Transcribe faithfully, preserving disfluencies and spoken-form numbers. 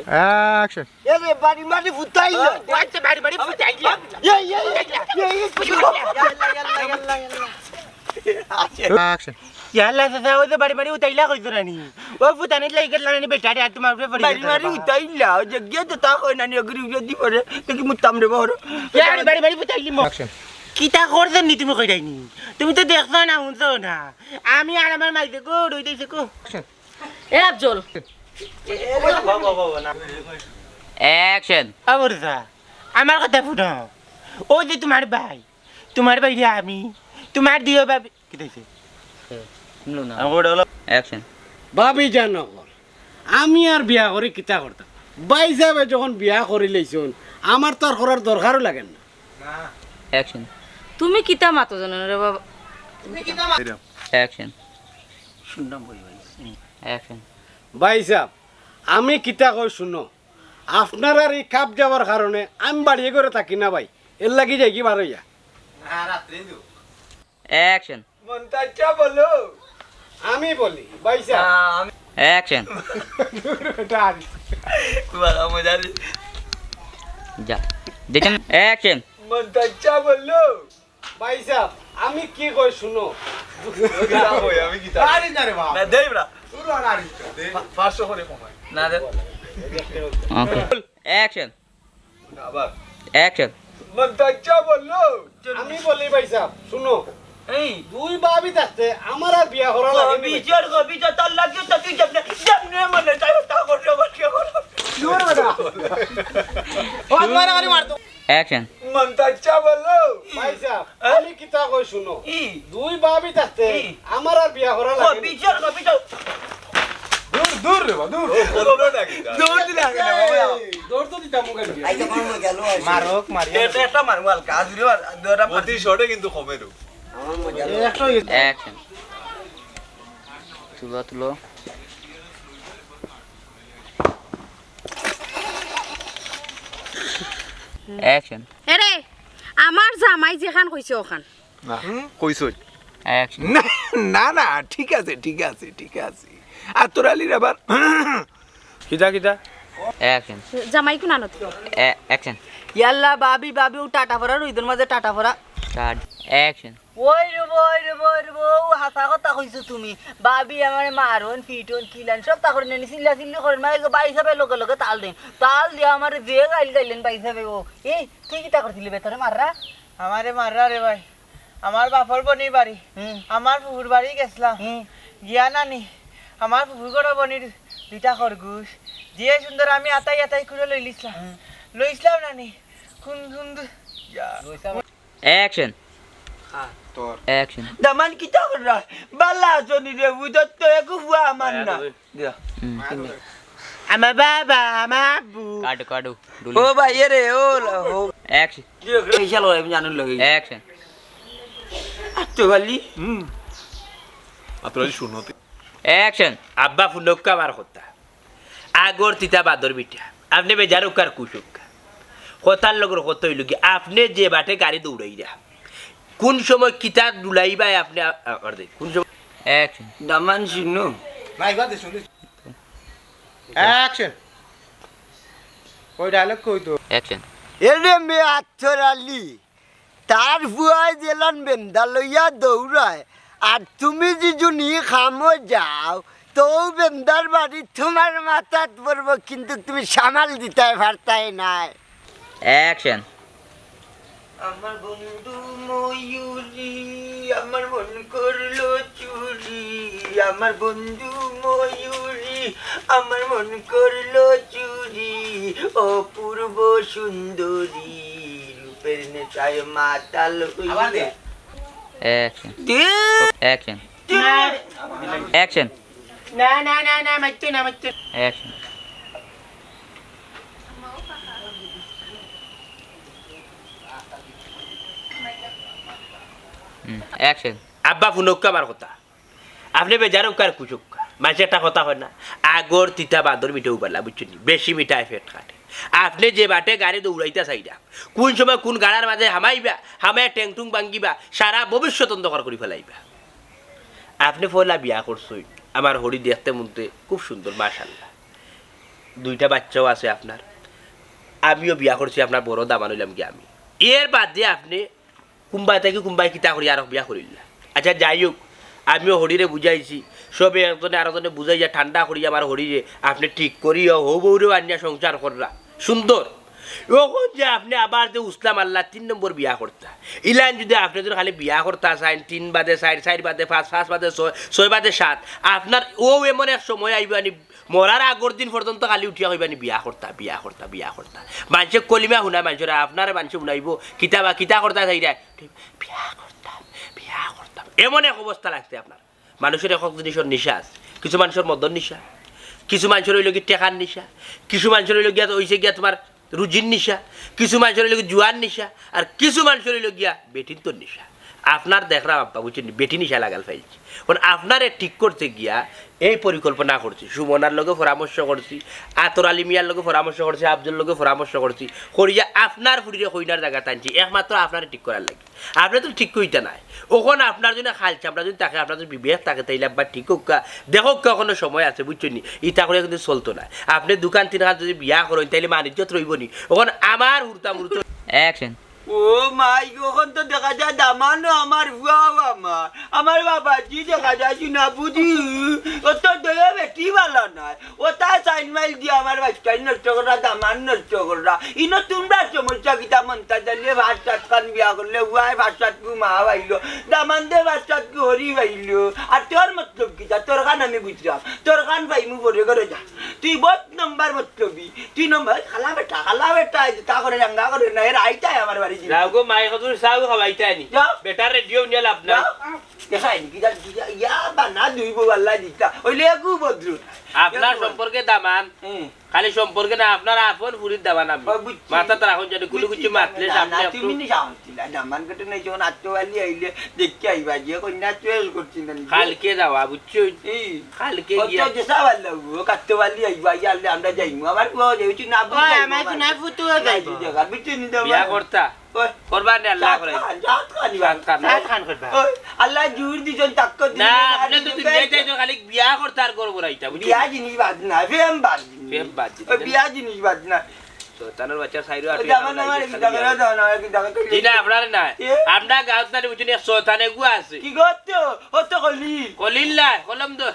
অ্যাকশন। এ রে, বাড়ি মারি ফুটাইল। ও, আচ্ছা, বাড়ি মারি ফুটাইল। এই, এই, এই, এই, এই, কি? ইয়াল্লা, ইয়াল্লা, ইয়াল্লা, ইয়াল্লা। অ্যাকশন। ইয়াল্লা, চাচা, ওই যে বাড়ি মারি উঠাইলা কইছো না নি? ও ফুটানির লাগি গেলাম নি বেটারে, আর তোমার উপরে পড়ি বাড়ি গেছে মারি বাবা। উঠাইলা, ওই যে গিয়ে তো তা কয় না নি, অগুরি উঠে দি পড়ে, দেখি মুতাম রে বড়। ইয়ার বাড়ি মারি ফুটাইলি মো। অ্যাকশন। কিতা করছো নি তুমি কইরাই নি? তুমি তো দেখছো না, শুনছো না। আমি আর আমার মাইতে গো, রই দিছে গো। অ্যাকশন। এ আফজল। অ্যাকশন। আবরজা, আমার কথা শুনো। ওই যে তোমার ভাই, তোমার ভাই রে আমি, তোমার দিও ভাবি, কি হইছে? শুনলো না। আমার কথা হলো অ্যাকশন। ভাবি জানো কর, আমি আর বিয়া করি কিতা করতাম? ভাই সাহেবে যখন বিয়া করি লইছন, আমার তো আর করার দরকারও লাগে না। অ্যাকশন। তুমি কিতা মাতো জানো না রে বাবা? অ্যাকশন। শুনলাম বই ভাই। অ্যাকশন। ভাই সাহেব, আমি কিতা কই শুনো, আপনারার এই খাপ যাওয়ার কারণে আমি বাড়িয়ে ঘরে থাকি না ভাই, এর লাগি যাই কি বার হইয়া। না, রাত্রে তো। অ্যাকশন। মন্তাজা বলো। আমি বলি, ভাই সাহেব। না, আমি অ্যাকশন। এটা আর বাবা মজা দিস। যা। দেখেন, অ্যাকশন। মন্তাজা বলো। ভাই সাহেব, আমি কি কই শুনো। আমি কি তা আরে না রে বাবা। না, দেই বড়া। তোর আর আরে দে। পা-, পাঁচশো করে কমাই। না, দে। ওকে। অ্যাকশন। আবার। অ্যাকশন। মন্তাজা বলো। আমি বলি ভাই সাহেব, শুনো। এই। দুই ভাবি থাকতে আমার আর বিয়া করা লাগে না। বিচার গো, বিচার তার লাগে তো তুই যেমনে, যেমনে মনে চায় তা করো, করো, করো। জোর বেটা। ও, তোমার আরে মার তো। অ্যাকশন। মন্তাজা বলো। ভাই সাহেব, হ্যাঁ? আমি কিতা কই শুনো। ই। দুই ভাবি থাকতে ই। আমার আর বিয়া করা লাগে না। বিচার গো, বিচার। দূর, দূর রে বা, দূর। ও, বলো না কিতা? দৌড় দিলে আগে না, বাবা। এই, দৌড় তো দিতাম মুখে দিয়ে। আইতে পারবো গেল আর। মারুক, মারিয়া। এটা একটা মারবো হালকা, আজ রে, দুটা মার। অতি শর্টে কিন্তু কমে রো। আমার মজা। এই একটা অ্যাকশন। তুলো, তুলো। অ্যাকশন। এরে, আমার জামাই যেখান কইছে ওখান। না, কইছই। অ্যাকশন। না, না, না, ঠিক আছে, ঠিক আছে, ঠিক আছে। আতর আলীর আবার কিতা, কিতা? অ্যাকশন। জামাই কোন আনত? অ্যা-, অ্যাকশন। ইয়াল্লা, ভাবি, ভাবি, ও টাটা পড়া, রইদর মাঝে টাটা পড়া। কাট। অ্যাকশন। ওই রে, ওই রে, ওই রে, ও হাছা কথা কইছো তুমি। ভাবি আমারে মারন, পিটন, কিলান, সব তা করেন, চিল্লা চিল্লি করেন, মানে, ভাই সাহেব লগে লগে তাল দেন। তাল দিয়া আমারে যে গাইল গাইলেন ভাই সাহেব, ও, এই, তুই কিতা করছিলি বে, তোরে মাররা? আমারে মাররা রে ভাই। আমার বাপর বনির বাড়ি। হুম। আমার ফুফুর বাড়ি গেছলাম। হুম। গিয়া নানি, আমার ফুফুর ঘরো বনির দুইটা খরগোশ। যে সুন্দর আমি আতাই আতাই করে লইলিছলাম। হুম। লইছলাম নানি। কুন সুন্দর। অ্যাকশন। হ্যাঁ। তোর। অ্যাকশন। দামান কিতা কররা? বালা আছনি রে, বুঝত তো একো ফুয়া আমার না। দিয়া। হুম। আমার বাবা, আমার আব্বু। কাটো, কাটো, ডুলি। ও ভাই, এ রে, ও লা, ও। অ্যাকশন। এই শালা আমি জানুর লগে। অ্যাকশন। আত্তু খালি। হুম। আত্তু খালি শুনো তুই। অ্যাকশন। আব্বা ফুনক্কা আমার কথা। আগর তিতা বাদর বিটা। আপনে বেজার উকার কুসুক্কা। কথার লগর কথা অইল কি, আপনে যে বাটে গাড়ি দৌড়াইরা, কোন সময় কিতা ডুলাইবা আপনে আ-, আ-, আর দে, কোন সময় অ্যাকশন। দামান শুনো। না, এবার দে, শুনিস। অ্যাকশন। ওই ডায়লগ কই তো? অ্যাকশন। এরে মে আতর আলী, তার ফুয়ায় যেলান বেন্দা লইয়া দৌড়ায়, আর তুমি যদি নি খামো যাও, তো বেন্দার বাড়ি তোমার মাথাত পড়বো, কিন্তু তুমি সামাল দিতায় পারতায় নায়। অ্যাকশন। আমার বন্ধু ময়ূরী, আমার মন করলো চুরি, আমার বন্ধু ময়ূরী, আমার মন করলো চুরি, অপূর্ব সুন্দরী, রূপের নেশায় মাতাল হইয়া। আবার দে। অ্যাকশন। দে। অ্যাকশন। দে। অ্যাকশন। না, না, না, না, মারতে না, মারতে। অ্যাকশন। হুম, অ্যাকশন। আব্বা ফুনক্কা আমার কথা। আপনে বেজার উকার কুসুক্কা। মানষে একটা কথা কয় না, আগর তিতা বাদর মিঠা উবালা, বুঝছইন নি? বেশি মিঠায় পেট কাটে। আপনে যে বাটে গাড়ি দৌড়াইতা চাইরা, কোন সময় কোন গাড়ার মাঝে হামাইবা, হামাইয়া ঠেং-ঠুং ভাঙ্গিবা, সারা ভবিষ্যৎ অন্ধকার করি ফালাইবা। আপনে পয়লা বিয়া করছইন, আমার হরি দেখতে মনতে খুব সুন্দর, মাশাআল্লাহ। দুইটা বাচ্চাও আছে আপনার। আমিও বিয়া করছি, আপনার বড় দামান অইলাম গিয়া আমি। এর বাদে আপনে কুনবায় থাকি কুনবায় কিতা করি আরক বিয়া করিলা। আচ্ছা, যাই হোক, আমিও হরিরে বুঝাইছি, সবে একজনে আরকজনে বুঝাইয়া ঠান্ডা করি আমার হরিরে, আপনে ঠিক করিও, হউ বউরেও আনিয়া সংসার কররা, সুন্দর। অখন যে আপনে আবার যে উসলা মারলা তিন নম্বর বিয়া করতা, ইলান যুদি আপনে যুদি খালি বিয়া করতা চাইন, তিন বাদে চাইর, চাইর বাদে পাঁচ, পাঁচ বাদে ছয়, ছয় বাদে সাত, আপনার অউ এমন এক সময় আইবো আনি মরার আগর দিন পর্যন্ত খালি উঠিয়া কইবা নি, "বিয়া করতা, বিয়া করতা, বিয়া করতা।" মানষে কলিমা হুনায় মানষরে, আপনারে মানষে হুনাইবো, "কিতা বা, কিতা করতা চাইরায়?" "বিয়া করতাম, বিয়া করতাম।" এমন এক অবস্থা লাগছে আপনার। মানষর একেক জিনিসর নিশা আছে। কিছু মানষর মদর নিশা, কিছু মানষর অইলো গি টেকার নিশা, কিছু মানষর অইলো গিয়া, অইছে গিয়া তুমার রুজির নিশা, কিছু মানষর অইলো গি জুয়ার নিশা, আর কিছু মানষর অইলো গিয়া বেটিন্তর নিশা। আপনার দেখরাম আব্বা, বুঝছইন নি, বেটি নিশা লাগাল পাইছে। অখন আপনারে ঠিক করতে গিয়া এই পরিকল্পনা করছি, সুমনার লগে পরামর্শ করছি, আতর আলী মিয়ার লগে পরামর্শ করছি, আব্দুর লগে পরামর্শ করছি, করিয়া আপনার ফুড়িরে কইনার জাগাত আনছি, একমাত্র আপনারে ঠিক করার লাগি। আপনে তো ঠিক কইতা নায়। অখন আপনার জন্য খালছে, আপনার জন্য তাকে, আপনার জন্য বিবেক থাকে, তাইলে আব্বা ঠিক অউক্কা, দেখউক্কা, অখনো সময় আছে, বুঝছইন নি? ইতা করিয়া কিন্তু চলতো নায়। আপনে দুখান তিনখান যুদি বিয়া করইন, তাইলে মান ইজ্জত রইবো নি? অখন আমার হুরুতা মুরুতা অ্যাকশন। ও মাই, অখন তো দেখা যায় দামানও আমার, ফুয়াও আমার, আমার বাবাজি দেখা যায় সোনা বুঝি, অত দয়া বেটি বালা নায়। অতা চাইন মাইল দিয়া আমার বাইচ্চাইন নষ্ট কররা, দামান নষ্ট কররা। ইনো তুমরার সমস্যা কিতা মন্তা জানলে, পাঁচ সাতখান বিয়া করলে, ফুয়ায় পাঁচ সাতগু মা পাইলো, দামান্দে পাঁচ সাতগু হরি পাইলো। আর তোর মতলব কিতা? তোরখান আমি বুঝরাম, তোরখান পাইমু পরে, ঘরো যা। তুই বদ নম্বর মতলবি, তুই নম্বর, কালা বেটা, কালা বেটা, ইতা করে, রাঙ্গা করে না, এর আইতায় আমার বাড়ি। যাও গো মাই, কত চাও খাওয়াইতায় নি। যাও। বেটার রেডিও নিয়া লাভ নাই। যাও। দেখাই নি, কিতা, কিতা, ইয়া বানা দুই বউ আল্লায় দিতা। অইলে একু বদলু না। আপনার সম্পর্কে দামান, হুম। খালি সম্পর্কে না, আপনার আপন ফুড়ির দামান আমি। ও, বুঝছি। মাথাত রাখইন যেন, কুনু বুঝছি, কিছু মাতলে না, সামনে না, একটু তুমি নি সাহস দিলা, দামান কেটে নাই, যখন আত্মবালি আইলে, দেখতে আইবা, যে কইনা চয়েস করছি না, নিজে। কালকে যাওয়া, বুঝছো? এই, কালকে ও তো গিয়া। যে সাবাল লাগবো, ও কাটতে পারলি আইবা, আইয়া আনলে আমরা যাইমু। আমার ফুয়া যাইবো, তুই না বুঝ ওই, যাইবো, আমার আমার। সোনার ফুতুও যাইবো। এই যে জায়গা, বুঝছো নি, দামান? বিয়া করতা? ওই। করবা নে, আল্লাহ সাত করে। খান, সাত খান ইবা। সাত খান। সাত খান করবা। ওই, আল্লাহ জোর দিছইন, তাক্কত দিছইন, না, আর আপনি তো দিছইন, দুনিয়াতে বেশ। আইছইন, খালি বিয়া করতা আর ঘর বড়াইতা, বুঝছো? বিয়া জিনিস বাদ না, প্রেম বাদ জিনিস। প্রেম বাদ ওই জিনিস। বিয়া জিনিস বাদ না। শয়তানের বাচ্চা সাইরো ওই আটুয়া দামান লাগাই আমার দিছে, কি খালি দামান, বিয়া। দামান আমার কি দামান, জি না, আপনার না। এ? আপনার গাঁওত না, বুঝছেন, এক শয়তান এগু আছে। কি করতো? ও তো কলিল। কলিল না, কলম ধর।